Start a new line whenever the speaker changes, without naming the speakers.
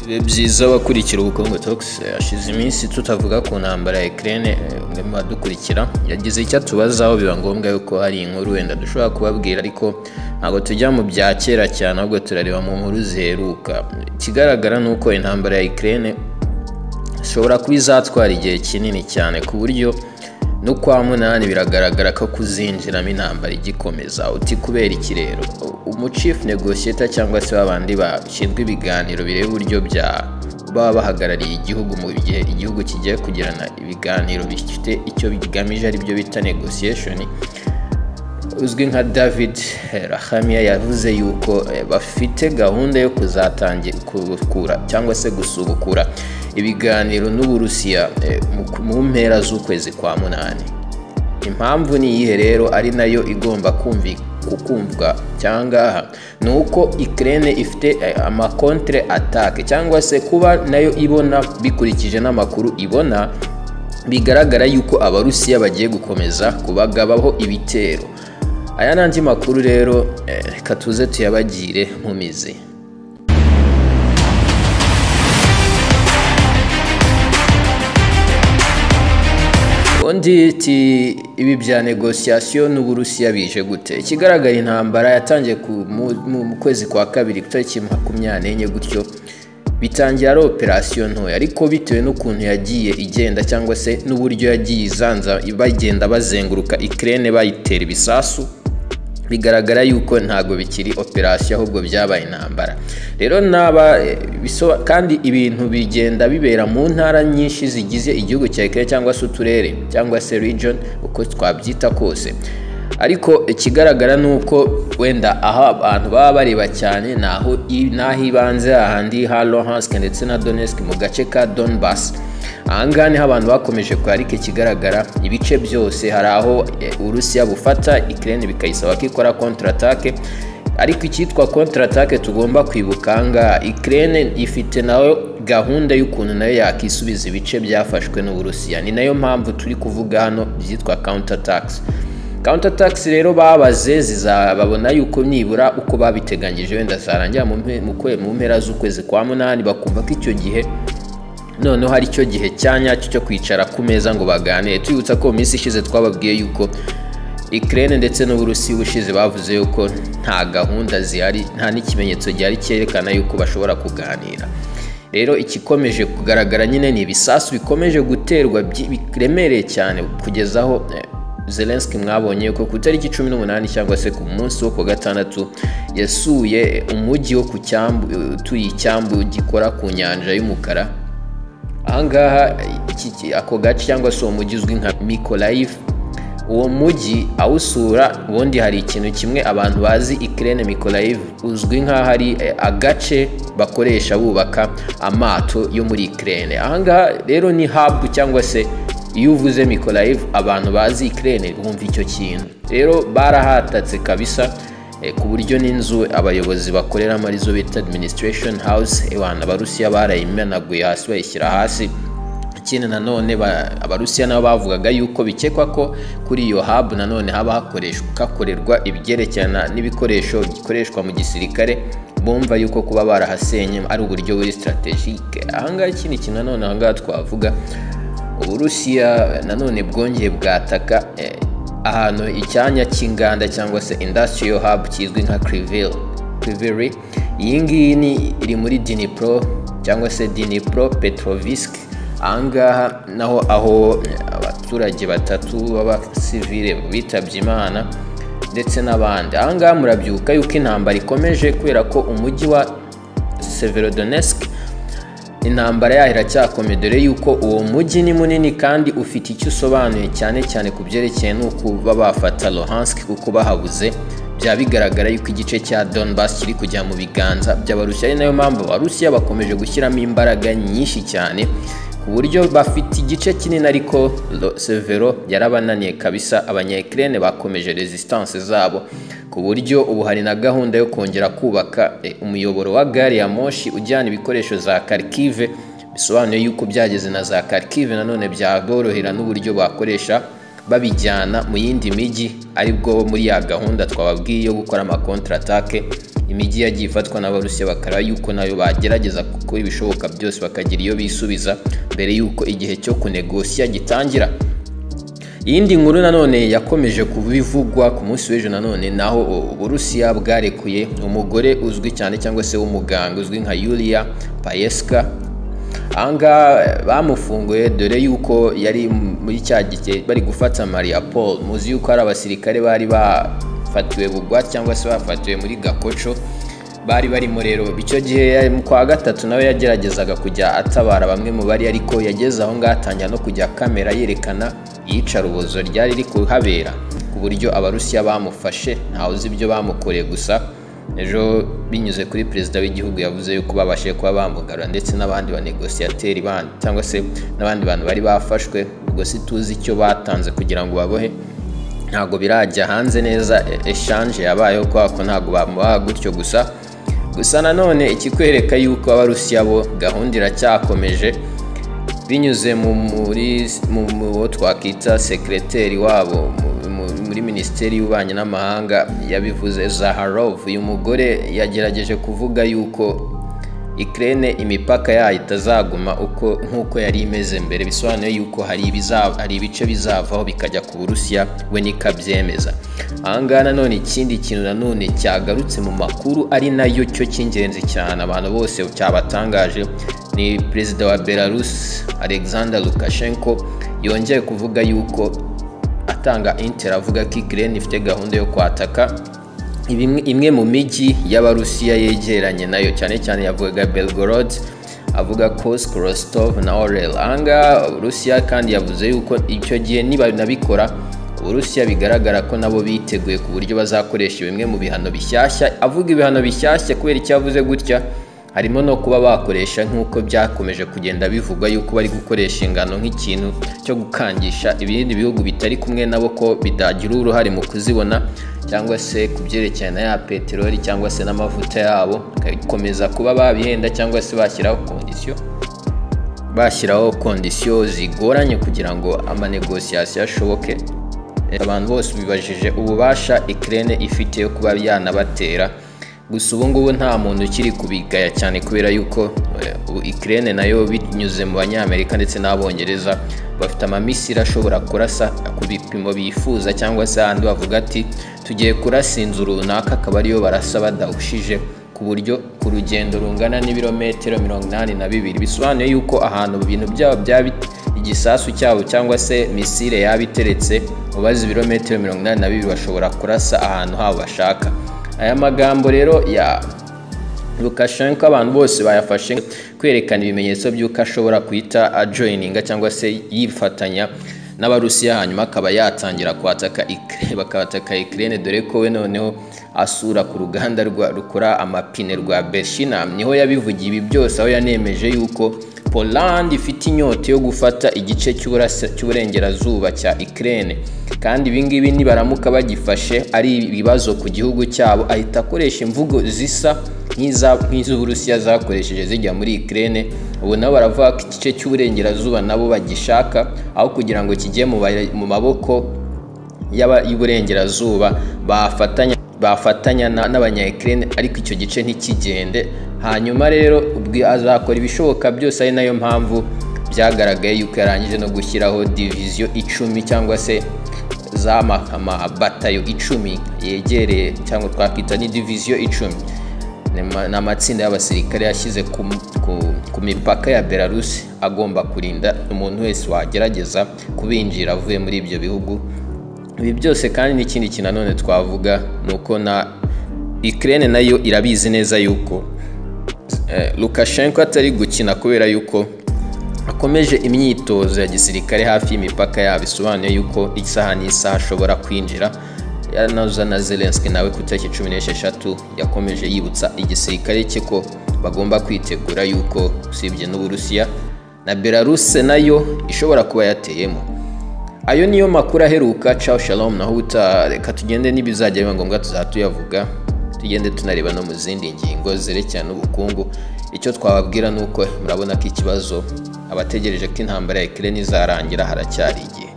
Ibihe byiza abakurikira Ubukungu Talks. Hashize iminsi tutavuga ku ntambara ya Ukraine. Umwe mu badukurikira yagize icyo atubazaho, biba ngombwa yuko hari inkuru wenda dushobora kubabwira, ariko ntabwo tujya mu bya kera cyane, ahubwo turareba mu nkuru ziheruka. Ikigaragara ni uko intambara ya Ukraine ishobora kuba izatwara igihe kinini cyane, ku buryo no kwa munani biragaragara ko kuzinjiramo intambara igikomeza. Uti kubera iki rero? Umu chief negotiator, cyangwa se babandi bashinzwe ibiganiro bireba uburyo bya baba bahagarariye igihugu mu gihe igihugu kigiye kugirana ibiganiro bifite icyo bigamije, aribyo bita negotiation, uzwi nka David Arakhamia, yavuze yuko bafite gahunda yo kuzatangira gukura cyangwa se gusubukura ibiganiro n'Uburusiya mu mpera z'ukwezi kwa munani. Impamvu ni iyihe rero, ari nayo igomba kumvwa cyangwa? Ni uko Ukraine ifite ama contre attaque, cyangwa se kuba nayo ibona, bikurikije n'amakuru ibona, bigaragara yuko Abarusiya bagiye gukomeza kubagabaho ibitero. Aya n'andi makuru rero, reka tuze tuyabagire mu mizi. Undi ti ibi bya négociation n'Uburusiya bije gute? Ikigaragara, intambara yatangiye mu kwezi kwa kabiri, ku tariki 24 gutyo. Bitangira ari operasiyo ntoya, ariko bitewe n'ukuntu yagiye igenda, cyangwa se n'uburyo yagiye izanza, bagenda bazenguruka Ukraine bayitera ibisasu, bigaragara yuko ntabwo bikiri operasiyo, ahubwo byabaye intambara. Rero naba kandi ibintu bigenda bibera mu ntara nyinshi zigize igihugu cya Ukraine, cyangwa se uturere, cyangwa se region, uko twabyita kose. Ariko ikigaragara ni uko wenda aho abantu baba bareba cyane ni aho n'aho ibanze, ahandi ha Luhansk ndetse na Donetsk, mu gace ka Donbass. Ahangaha niho abantu bakomeje kwarika. Ikigaragara, ibice byose hari aho Uburusiya bufata, Ukraine bikayisaba ko ikora contre attaque. Ariko icyitwa contre attaque, tugomba kwibuka ahangaha, Ukraine ifite nayo gahunda y'ukuntu nayo yakisubiza ibice byafashwe n'Uburusiya. Ni nayo mpamvu turi kuvuga hano byitwa counter attacks. Counter attacks rero babaze zizababona yuko nibura uko babiteganyije wenda zarangira mu mpera z'ukwezi kwa munani, bakumva ko icyo gihe noneho hari cyo gihe cya nyacyo cyo kwicara ku meza ngo baganire. Twibutsa ko mu minsi ishize twababwiye yuko Ukraine ndetse n'Uburusiya ubushize bavuze yuko nta gahunda zihari, nta n'ikimenyetso gihari cyerekana yuko bashobora kuganira. Rero ikikomeje kugaragara nyine ni ibisasu bikomeje guterwa biremereye cyane, kugeza aho Zelensky mwabonye ko ku itariki 18, cyangwa se ku munsi wo ku gatandatu, yasuye umujyi wo ku cyambu, utuye icyambu gikora ku nyanja y'umukara. Ahangaha ako gace, cyangwa se uwo mujyi uzwi nka Mykolaiv. Uwo mujyi awusura, ubundi hari ikintu kimwe abantu bazi Ukraine: Mykolaiv uzwi nk'aho ari agace bakoresha bubaka amato yo muri Ukraine. Ahangaha rero ni hub, cyangwa se iyo uvuze Mykolaiv, abantu bazi Ukraine bumva icyo kintu. Rero barahatatse kabisa, ku buryo n'inzu abayobozi bakoreramo, arizo bita administration house, ewana Abarusiya barayimenaguye hasi, bayishyira hasi. Ikindi nanone, Abarusiya nabo bavugaga yuko bikekwa ko kuri iyo hub nanone haba hakoreshwa, hakorerwa ibyerekerana n'ibikoresho bikoreshwa mu gisirikare. Bumva yuko kuba barahasenye ari uburyo buri stratégique. Ahangaha ikindi kintu nanone ahangaha twavuga, Uburusiya nanone bwongeye bwataka ahantu icyanya cy'inganda, cyangwa se industrial hub, kizwi nka Kryvyi Rih. Iyi ngiyi ni iri muri Dnipro, cyangwa se Dnipropetrovsk. Ahangaha naho aho abaturage batatu b'abasivile bitabye Imana ndetse n'abandi. Ahangaha murabyuka yuko intambara ikomeje, kubera ko umujyi wa Severodonetsk intambara yaho iracyakomeye, dore yuko uwo mujyi ni munini kandi ufite icyo usobanuye, cyane cyane ku byerekeye n'uko bafata Luhansk, kuko bahabuze byaba bigaragara yuko igice cya Donbass kiri kujya mu biganza by'Abarusiya. Ari nayo mpamvu Abarusiya bakomeje gushyiramo imbaraga nyinshi cyane, ku buryo bafite igice kinini, ariko Severo yarabananiye kabisa. Abanya-Ukraine bakomeje resistance zabo, ku buryo ubu hari na gahunda yo kongera kubaka umuyoboro wa gari ya moshi ujyana ibikoresho za Kharkiv. Bisobanuye yuko byageze na za Kharkiv, nanone byaborohera n'uburyo bakoresha babijyana mu yindi mijyi, aribwo muri ya gahunda twababwiye yo gukora ama contre attaque. Imijyi yagiye ifatwa n'Abarusiya bakareba yuko nayo bagerageza gukora ibishoboka byose bakagira iyo bisubiza mbere yuko igihe cyo kunegosiya gitangira. Iyindi nkuru nanone yakomeje kubivugwa ku munsi w'ejo nanone, naho Uburusiya bwarekuye umugore uzwi cyane cyangwa se w'umuganga uzwi nka Yulia Payeska. Ahangaha bamufunguye dore yuko yari muri cya gihe bari gufata Mariupol. Muzi yuko hari abasirikare bari bafatiwe bugwate cyangwa se bafatiwe muri Gakoco bari barimo. Rero icyo gihe mu kwa gatatu nawe yageragezaga kujya atabara bamwe mu bari, ariko yageze aho ngaho atangira no kujya kamera yerekana iyicarubozo ryari riri kuhabera, ku buryo Abarusiya bamufashe. Ntawe uzi ibyo bamukoreye, gusa ejo binyuze kuri perezida w'igihugu yavuze yuko babashije kuba bamugarura ndetse n'abandi banegosiyateri bandi cyangwa se n'abandi bantu bari bafashwe. Ubwo si tuzi icyo batanze kugira ngo babohe, ntabwo birajya hanze neza échange yabayeho, kubera ko ntabwo bamubaha gutyo gusa. Gusa nanone ikikwereka yuko Abarusiya bo gahunda iracyakomeje, binyuze muri mu bo twakita sekreteri wabo muri minisiteri y'ububanyi n'amahanga yabivuze, Zaharov. Uyu mugore yagerageje kuvuga yuko Ukraine imipaka yayo itazaguma uko nk'uko yari imeze mbere, bisobanuye yuko hari ibice bizavaho bikajya ku Burusiya, we nikabyemeza. Ahangaha nanone ikindi kintu nanone cyagarutse mu makuru ari nayo cyo cy'ingenzi cyane abantu bose cyabatangaje ni perezida wa Belarus Alexander Lukashenko yongeye kuvuga yuko, atanga intel, avuga ko Ukraine ifite gahunda yo kwataka imwe mu mijyi y'Abarusiya yegeranye nayo, cyane cyane yavugaga Belgorod, avuga Kursk, Rostov na Orel. Ahangaha Uburusiya kandi yavuze yuko icyo gihe nibanabikora, Uburusiya bigaragara ko nabo biteguye ku buryo bazakoresha bimwe mu bihano bishyashya. Avuga ibihano bishyashya kubera icyo yavuze gutya, harimo no kuba bakoresha, nk'uko byakomeje kugenda bivugwa yuko bari gukoresha ingano nk'ikintu cyo gukangisha ibindi bihugu bitari kumwe nabo ko bidagira uruhare mu kuzibona, cyangwa se ku byerekeranye na ya peteroli cyangwa se n'amavuta yabo, bagakomeza kuba babihenda cyangwa se bashyiraho condition zigoranye kugira ngo amanegosiyasiyo ashoboke. Abantu bose bibajije ububasha Ukraine ifite yo kuba yanabatera. Gusa ubu ngubu nta muntu ukiri kubigaya cyane, kubera yuko Ukraine nayo binyuze mu Banyamerika ndetse n'Abongereza bafite amamisiri ashobora kurasa ku bipimo bifuza, cyangwa se ahandi bavuga ati tugiye kurasa inzu runaka, akaba ariyo barasa badahushije, ku buryo ku rugendo rungana n'ibirometero 82. Bisobanuye yuko ahantu ibintu byabo byaba, igisasu cyabo cyangwa se misile yaba iteretse, ubaze ibirometero 82, bashobora kurasa ahantu habo bashaka. Aya magambo rero ya Lukashenko abantu bose bayafashe kwerekana ibimenyetso by'uko ashobora guhita ajoininga cyangwa se yifatanya n'Abarusiya, hanyuma akaba yatangira kwataka, bakabataka Ukraine, dore ko we noneho asura ku ruganda rukora amapine rwa Belshina, niho yabivugiye ibi byose, aho yanemeje yuko Poland ifite inyota yo gufata igice cy'uburengerazuba cya Ukraine, kandi ibi ngibi nibaramuka bagifashe ari ibibazo ku gihugu cyabo. Ahita akoresha imvugo zisa nk'iz'Uburusiya zakoresheje zijya muri Ukraine. Ubu nabo baravuga ko igice cy'uburengerazuba nabo bagishaka, aho kugira ngo kijye mu maboko y'uburengerazuba, bafatanya n'abanya Ukraine, ariko icyo gice ntikigende. Hanyuma rero ubwo azakora ibishoboka byose, ari nayo mpamvu byagaragaye yuko yarangije no gushyiraho diviziyo 10 cyangwa se z'amabatayo 10 yegereye, cyangwa twakwita ni diviziyo 10, ni amatsinda y'abasirikare yashyize ku mipaka ya Belarus agomba kurinda umuntu wese wagerageza kubinjira avuye muri ibyo bihugu. Ibi byose kandi n'ikindi kintu nanone twavuga ni uko na Ukraine nayo irabizi neza yuko Lukashenko atari gukina, kubera yuko akomeje imyitozo ya gisirikare hafi y'imipaka yabo, bisobanuye yuko isaha n'isaha ashobora kwinjira. Yanaza na Zelensky nawe ku itariki 16 yakomeje yibutsa igisirikare cye ko bagomba kwitegura yuko usibye n'Uburusiya na Belarus nayo ishobora kuba yateyemo. Ayo niyo makuru aheruka. Ciao, shalom, naho ubutaha. Reka tugende, n'ibizajya biba ngombwa tuzatuyavuga, tugende tunareba no mu zindi ngingo zerekeranye n'ubukungu. Icyo twababwira ni uko murabona ko ikibazo abategereje ko intambara ya Ukraine izarangira haracyari igihe.